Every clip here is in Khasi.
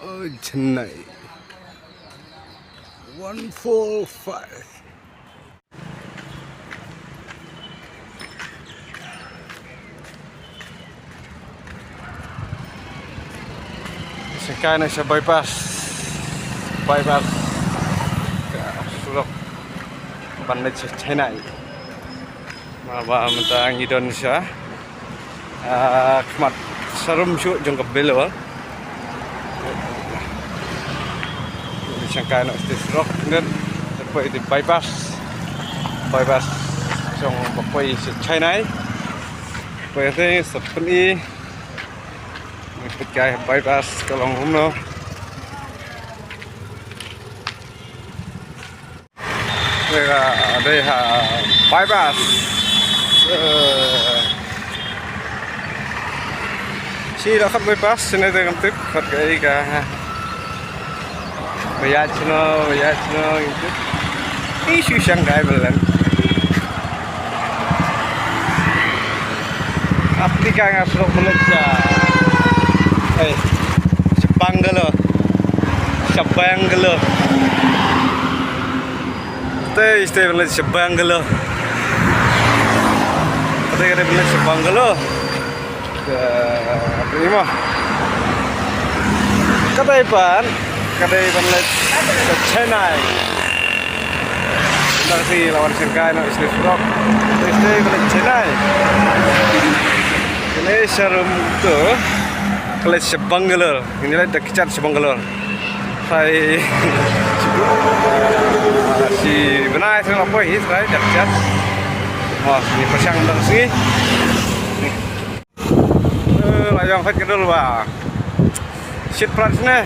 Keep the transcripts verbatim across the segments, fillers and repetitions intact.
Oh, Chennai. One four five. Shangkai na sha bypass. Bypass. Surok ban leit sha Chennai. Namar ba mynta ngi don sha, ah, khmat sharum shuh jong ka Vellore. Shangkai na sha surok, ngan poi te bypass. Bypass jong ba poi sha Chennai. Poi te sa pyni. Ngi peit kai bypass ka long kumno. Te ka dei ha bypass. Eh, shi la khat bypass, shane te ngam tip khat kaei ka. Ba ïaid shano, ba ïaid shano, ngam tip. Ngi shu shangkai bha lem. Ap ni ka nga surok ban leit sha, eh, sha Bangalore. Sha Bangalore. Te, te ban leit sha Bangalore. Te, te ban leit sha Bangalore. Ka, ka ni mo. Ka dei ban, ka dei ban leit sha Chennai. Nang si lawan Shangkai na sini surok. Te, te ban leit Chennai. Ini sharum tu. Ka leit sha Bangalore. Ini leit da kjat sha Bangalore. Sai shi bnai sngap poi hi sai dak jas. Wah, ni pyrshang dang sngi. Eh, la ïong khat ka dul ba. Shit prat ne.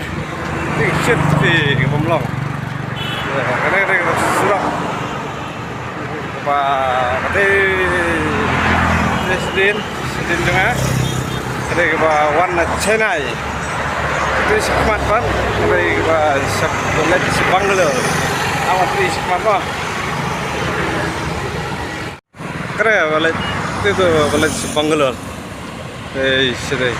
Ti shit ti bom long. Eh, kane kane surok. Ba kata president, president jong nga. Kata ba wan na Chennai. Kata shikmat ban. Kata ba shap dolet shi Bangalore. Amat kata shikmat ba. Kata ba let, kata ba let shi Bangalore. Ei, sdei.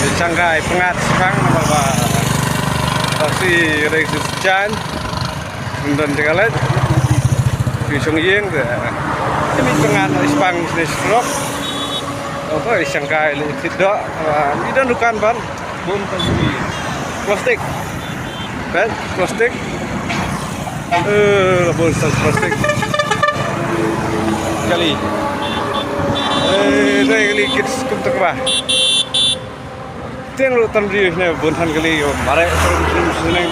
Ei, shangkai pyngngad shipang namar ba taxi rei sdei jan. Ym don jaka leit. Shu shong ïing te. Te mih pyngngad shipang sdei surok. Oi, shangkai leit thit doh. Ym don dukan ban. Bun tang sdei. Plastik. Pet, plastik. Eh, bun tang plastik. Kali. Eh, dei kali kit kum tak ba. Tiang ruh tan riu ne bun tang kali. Mare trum trum sini.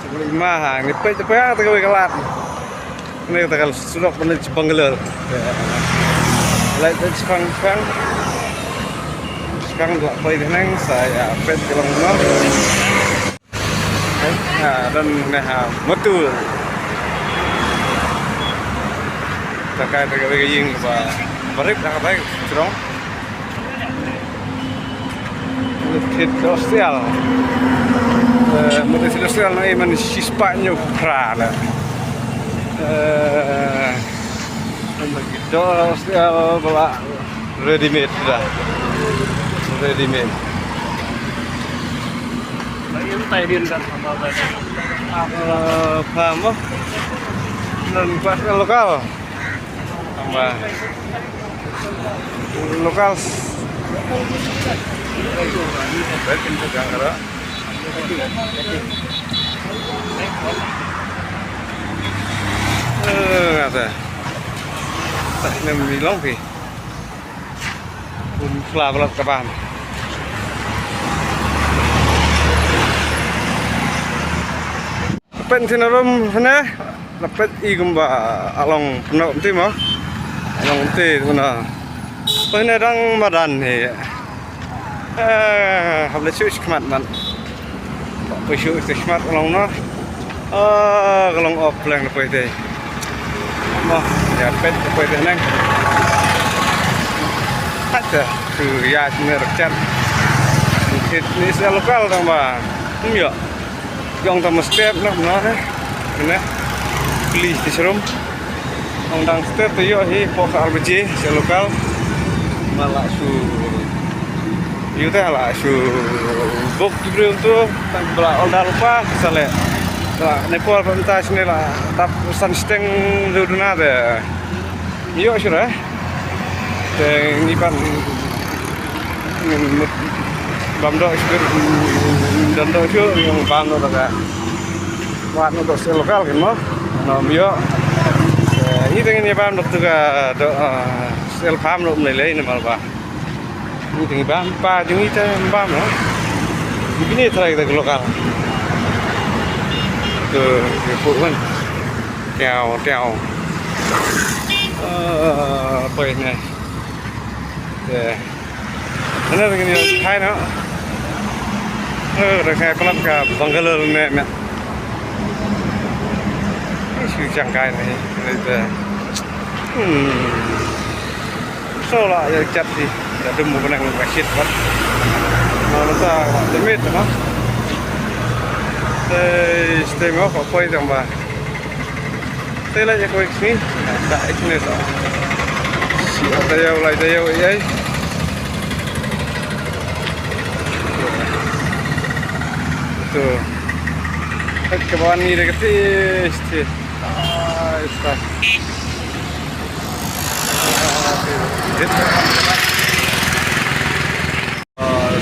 Kali ma ha, ni pet pet kali kalat. Ni kata kal surok ban leit Bangalore. Leit leit shipang shipang. Shipang dei poi dei nang sa ïa peit ka long no. Ha, don ne ha motor. Ka kai ka ïing ba barit ka bai strong. Thit dostial. Eh, mut thit dostial na iman shispah nyu pra la. Eh, dostial bala ready made da. Ready made. Lain tai din kan sama ba. Eh, paham ba? Non pas lokal. Ba. Lokal. Eh, ngata. Tak nem ni long pi. Pun pla balat ka ban. Peit thin arum hne, la peit i kumba a long pynok mti mo. A long mti kumno. Peit hne dang madan hi. Eh, hap leit shuh shi khmat man. Peit shuh shi khmat a long no. Ah, ka long op leng peit te. Mo, ïa peit peit te neng. Hata, tu ïa sini rchet. Ni sini lokal tang ba. Hmm, ïa. Jong tam step nak na he. Kena. Pli ti serum. Ong dang step tu yo hi pok R B G se lokal. Mala su. Ïa uta la shu bok tu briew tu, tang ba la ol da lypa sa leh. Ba la ne por ba mynta shane la dap san shiteng tu duna te. Ïoh shuh re. Te ngi pan ngin mut bam doh shuh, don doh shuh, ngin bam doh ka. Wat doh sel lokal kin mo. Nom ïoh. Te ngi te ngin ïa bam doh tu ka doh, ah, sel pam doh mlei lei namar ba. Ngi te ngi bam, pa jong ngi te bam, no? Ngi kine trai kita ke lokal. Tu, ke pu kan. Tiaw, tiaw. Eh, apa ini? Ya. Mana lagi ni? Hai, no? Eh, dah saya pelan ke Bangalore ni, ni. Ini si jangkai ni. Ini tu. Hmm. So la ïa jat hi. Ïa dum u bneng ka shit pat. Ma mynta ka limit ma. Te stay mo ka poi jong ba. Te la ïa koi sni. Da ikne sa. Si ata ïa u lai da ïa u ai. Tu. Ka ban ni da ka ti. Ai, sa.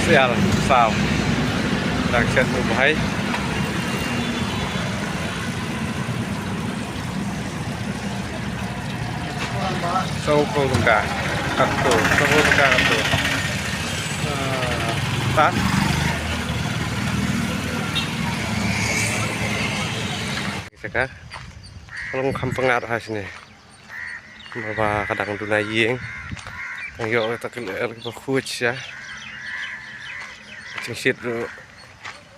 Sial, saw. Dang shet u bhai. Saw ko ka. Kato, saw ko ka kato. Ah, tan. Saka. Ka long kham pyngngad ha shane. Namar ba ka dang duna ïing. Dang ïoh kata ka lyer kaba khuid sha. Jingshit ruh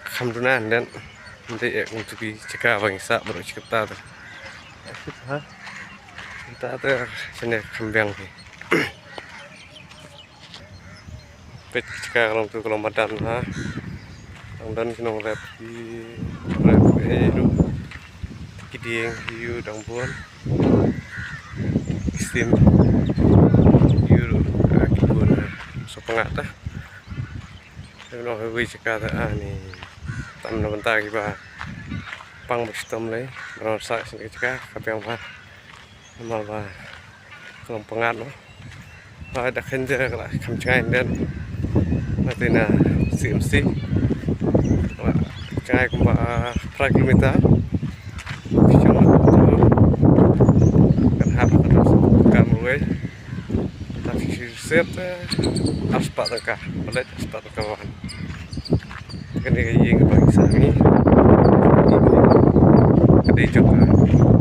kham duna hynrei. Hynrei eh kum tu ki jaka ba ngi sah baroh shi katta te. Ha? Katta te shane kham biang hi. Peit ka jaka ka long tu ka long madan ha. Dang don ki nongrep ki nongrep ki ei ruh. Ki dieng ki ïew dang bun. Ki sim ki ïew ruh, ah, ki bun ha. Sa pyngngad ta. Dang long ha iwei jaka ta, ah, ni. Tam na bynta kiba pang ba shitom lei. Ba nang sah shane ka jaka ka biang bha. Namar ba ka long pyngngad mo. Ba da khein de ka la kham jngai nden. Na te na C M C. Ka la jngai kumba phra kilometer. Pishong la kan hap ka dos ka mrwei. Tapi si set, eh, arspah tyngka. Balik arspah tyngka wan. Kane ka ïing ba ngi sah ngi. Ka dei jong ka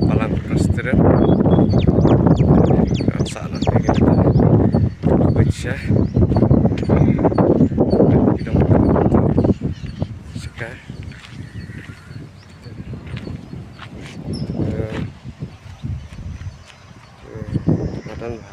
Balang Presbyterian. Ka sah na ngi ka. Ka sha. Ki dong ka. Sha ka. Eh, eh, madan ba.